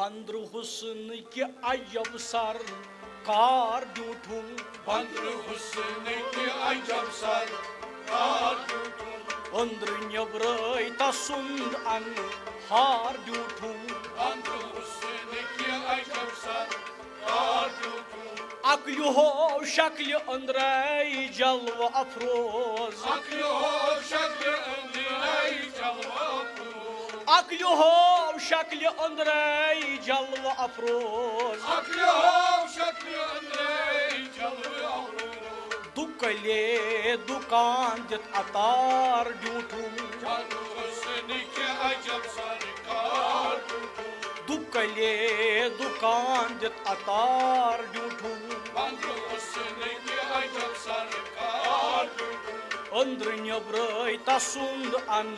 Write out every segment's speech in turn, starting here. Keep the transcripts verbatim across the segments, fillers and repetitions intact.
اندر حسن کہِ عجب سر کار ڈیوٹھُن۔ اندر حسن کہِ عجب سر کار ڈیوٹھُن۔ اندر نیبرے تسند ان ہار ڈیوٹھُن۔ اندر حسن کہِ عجب سر کار ڈیوٹھُن۔ اکھ یُہو شکلہِ أنٛدرے جلوٕ افروز۔ اکھ یُہو شکلہِ أنٛدرے جلوٕ افروز۔ اکھ یُہو شکلہِ أنٛدرے جلوٕ افروز۔ اکھ یُہو شکلہِ أنٛدرے جلوٕ افروز۔ دُکلے دُکان دِتھ عطار ڈیوٹھُن۔ اندر حسن کہِ عجب سر کار ڈیوٹھُن۔ دُکلے دُکان دِتھ عطار ڈیوٹھُن۔ اندر حسن کہِ عجب سر کار ڈیوٹھُن۔ أنٛدرٕ نیبرے تسند ان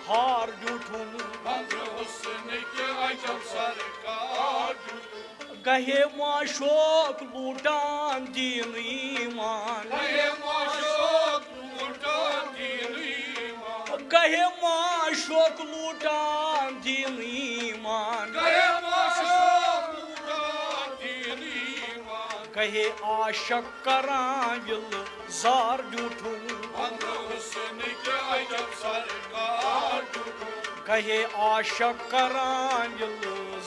ہار ڈیوٹھُن۔ اندر حسن کہِ عجب سر کار ڈیوٹھُن۔ گہے معشوق لوٹان دین ایمان۔ گہے معشوق لوٹان دین ایمان۔ گہے معشوق لوٹان دین ایمان۔ گہے معشوق لوٹان دین ایمان۔ گہے عاشق کران یل زار ڈیوٹھُن۔ اندر حسن کہِ عجب سر کار ڈیوٹھُن۔ گہے عاشق کران یل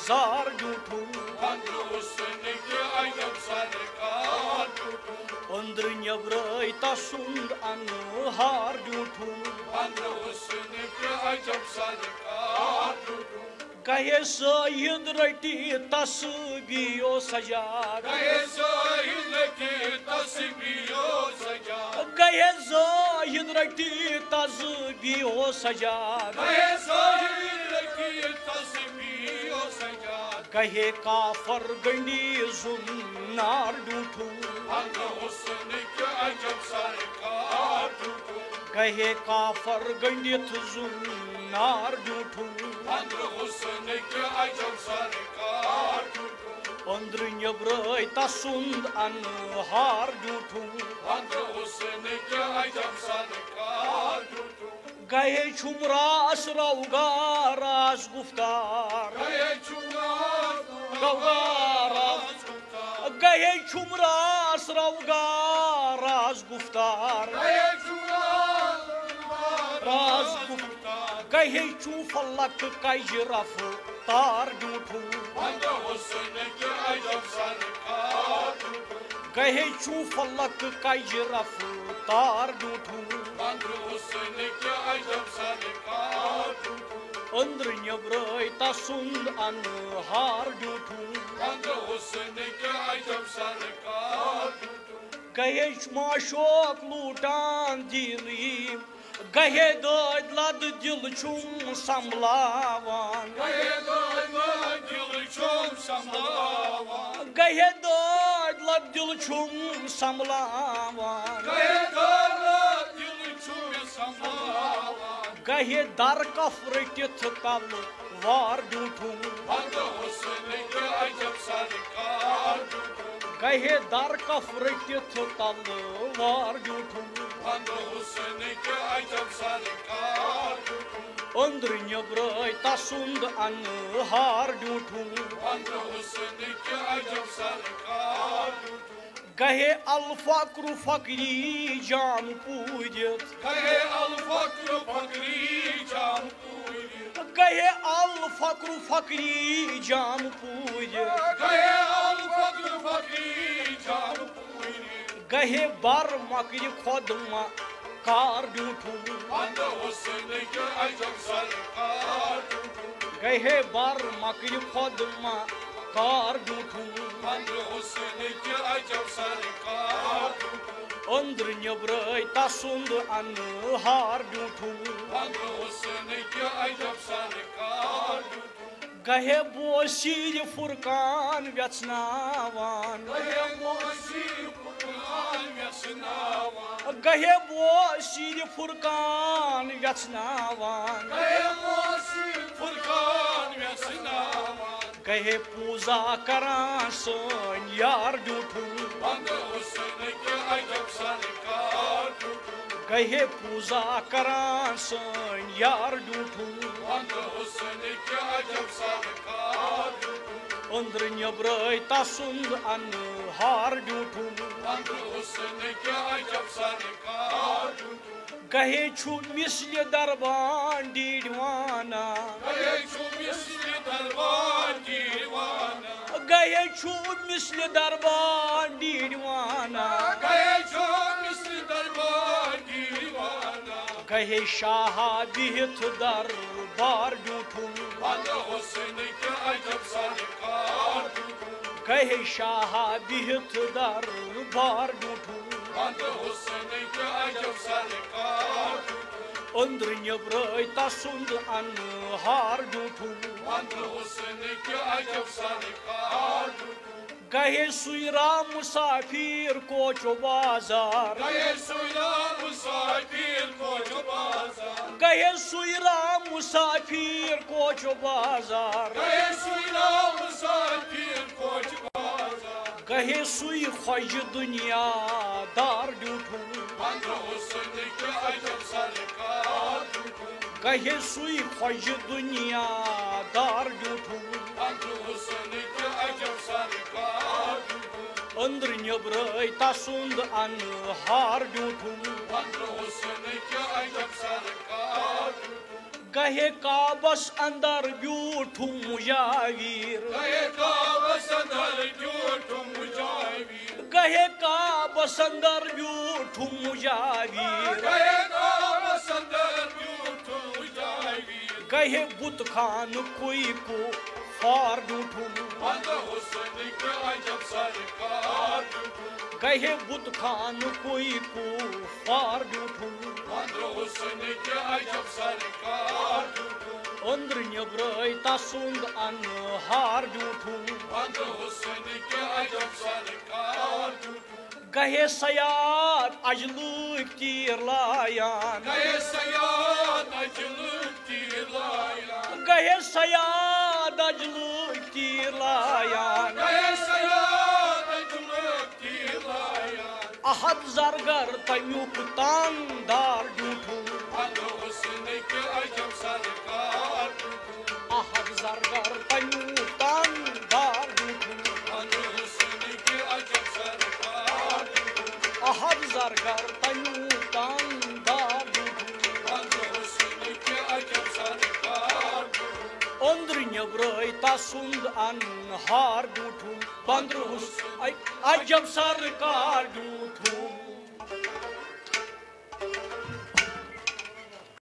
زار ڈیوٹھُن۔ اندر حسن کہِ عجب سر کار ڈیوٹھُن۔ أنٛدرٕ نیبرے تسند ان ہار ڈیوٹھُن۔ اندر حسن کہِ عجب سر کار ڈیوٹھُن۔ گہے زاہد رٹی تسبیح و سجاد۔ گہے زاہد رٹی تسبیح و سجاد۔ گہے زاہد رٹی تسبیح و سجاد۔ گہے زاہد رٹی تسبیح و سجاد۔ گہے کافر گنڈی زُن نار ڈیوٹھُن۔ اندر حسن کہِ عجب سر کار ڈیوٹھُن۔ گہے کافر گنڈِتھ زُن نار ڈیوٹھُن۔ اندر حسن کہِ عجب سر کار ڈیوٹھُن۔ أنٛدرٕ نیبرے تسند ان ہار ڈیوٹھُن۔ اندر حسن کہِ عجب سر کار ڈیوٹھُن۔ گہے چھُم راس روگار راز گفتار۔ گہے چھُم راس روگار راز گفتار۔ گہے چھُم راس روگار راز گفتار۔ گہے چھُم راس راز گفتار۔ گہے چھُ فلک کجہِ رفتار ڈیوٹھُن۔ اندر حسن کہِ عجب سر کار ڈیوٹھُن۔ گہے چھُ فلک کجہِ رفتار ڈیوٹھُن۔ اندر حسن کہِ عجب سر کار ڈیوٹھُن۔ أنٛدرٕ نیبرے تسند ان ہار ڈیوٹھُن۔ اندر حسن کہِ عجب سر کار ڈیوٹھُن۔ گہے معشوق لوٹان دین ایم۔ گہے دٲدۍ لد دل چھُم سنبھلاوان۔ گہے دٲدۍ لد دل چھُم سنبھلاوان۔ گہے دٲدۍ لد دل چھُم سنبھلاوان۔ گہے دٲدۍ لد دل چھُم سنبھلاوان۔ گہے در کف رٔٹِتھ تلہٕ وار ڈیوٹھُن۔ اندر حسن کہِ عجب سر کار ڈیوٹھُن۔ گہے در کف رٔٹِتھ تلہٕ وار ڈیوٹھُن۔ اندر حسن کہِ عجب سر کار ڈیوٹھُن۔ أنٛدرٕ نیبرے تسند ان ہار ڈیوٹھُن۔ اندر حسن کہِ عجب سر کار ڈیوٹھُن۔ گہے الفقر فقری جام پوٗرِتھ۔ گہے الفقر فقری جام پوٗرِتھ۔ گہے الفقر فقری جام پوٗرِتھ۔ گہے الفقر فقری جام پوٗرِتھ۔ گہے بر مکرِ خود ما کار ڈیوٹھُن۔ اندر حسن کہِ عجب سر کار ڈیوٹھُن۔ گہے بر مکرِ خود ما کار ڈیوٹھُن۔ اندر حسن کہِ عجب سر کار ڈیوٹھُن۔ أنٛدرٕ نیبرے تسند ان ہار ڈیوٹھُن۔ اندر حسن کہِ عجب سر کار ڈیوٹھُن۔ گہے بوسیٖر فرقان ویژھناوان۔ گہے بوسیٖر فرقان ویژھناوان۔ گہے بوسیٖر فرقان ویژھناوان۔ گہے بوسیٖر فرقان ویژھناوان۔ گہے پوٗزا کران سٲنۍ یار ڈیوٹھُن۔ اندر حسن کہِ عجب سر کار ڈیوٹھُن۔ گہے پوٗزا کران سٲنۍ یار ڈیوٹھُن۔ اندر حسن کہِ عجب سر کار ڈیوٹھُن۔ أنٛدرٕ نیٚبرَے تسُنٛد اَنہٕ ہار ڈیوٗٹھُم۔ اَنٛدرٕ حُسنٕکۍ عجب سرکار ڈیوٗٹھُم۔ گہے چھُ مثلِ دربان ڈیٖڈوانہ۔ گہے چھُ مثلِ دربان ڈیٖڈوانہ۔ گہے چھُ مثلِ دربان ڈیٖڈوانہ۔ گہے چھُ مثلِ دربان ڈیٖڈوانہ۔ گہے شاہا بِہِتھ دربار ڈیوٗٹھُم۔ اَنٛدرٕ حُسنٕکۍ عجب سرکار ڈیوٗٹھُم۔ گہے شاہا بِہِتھ دربار ڈیوٗٹھُم۔ اَنٛدرٕ حُسنٕکۍ عجب سرکار ڈیوٗٹھُم۔ أنٛدرٕ نیٚبرَے تسُنٛد اَنہٕ ہار ڈیوٗٹھُم۔ اَنٛدرٕ حُسنٕکۍ عجب سرکار ڈیوٗٹھُم۔ گہے سُے رام مسافر کوچ و بازار۔ گہے سُے رام مسافر کوچ و بازار۔ گہے سُے رام مسافر کوچ و بازار۔ گہے سُے رام مسافر کوچ و بازار۔ گہے سُے خۄجہِ دُنیا دار ڈیوٗٹھُم۔ اَنٛدرٕ حُسنٕکۍ عجب سرکار ڈیوٗٹھُم۔ گہے سُے خۄجہِ دُنیا دار ڈیوٗٹھُم۔ اَنٛدرٕ حُسنٕکۍ عجب سرکار ڈیوٗٹھُم۔ أنٛدرٕ نیٚبرَے تسُنٛد اَنہٕ ہار ڈیوٗٹھُم۔ اَنٛدرٕ حُسنٕکۍ عجب سرکار ڈیوٗٹھُم۔ گہے کعبس اندر بیوٗٹھُم مجاویر۔ گہے کعبس اندر بیوٗٹھُم مجاویر۔ گہے کعبس اندر بیوٗٹھُم مجاویر۔ گہے کعبس اندر بیوٗٹھُم مجاویر۔ گہے بُت خانہٕ کُے کُفار ڈیوٗٹھُم۔ اَنٛدرٕ حُسنٕکۍ عجب سرکار ڈیوٗٹھُم۔ گہے بُت خانہٕ کُے کُفار ڈیوٗٹھُم۔ اَنٛدرٕ حُسنٕکۍ عجب سرکار ڈیوٗٹھُم۔ أنٛدرٕ نیٚبرَے تسُنٛد اَنہٕ ہار ڈیوٗٹھُم۔ اَنٛدرٕ حُسنٕکۍ عجب سرکار ڈیوٗٹھُم۔ گہے صیاد اجلٕکۍ تیٖر لایان۔ گہے صیاد اجلٕکۍ تیٖر لایان۔ گہے صیاد اجلٕکۍ تیٖر لایان۔ گہے صیاد اجلٕکۍ تیٖر لایان۔ احد زرگر تمیُک تان دار ڈیوٗٹھُم۔ اَنٛدرٕ حُسنٕکۍ عجب سرکار ڈیوٗٹھُم۔ احد زرگر تمیُک تان دار ڈیوٗٹھُم۔ اَنٛدرٕ حُسنٕکۍ عجب سرکار ڈیوٗٹھُم۔ احد زرگر تمیُک تان دار ڈیوٗٹھُم۔ اَنٛدرٕ حُسنٕکۍ عجب سرکار ڈیوٗٹھُم۔ أنٛدرٕ نیٚبرَے تسُنٛد اَنہٕ ہار ڈیوٗٹھُم۔ بندرٕ حُس-، اَ-، عجب سرکار ڈیوٗٹھُم۔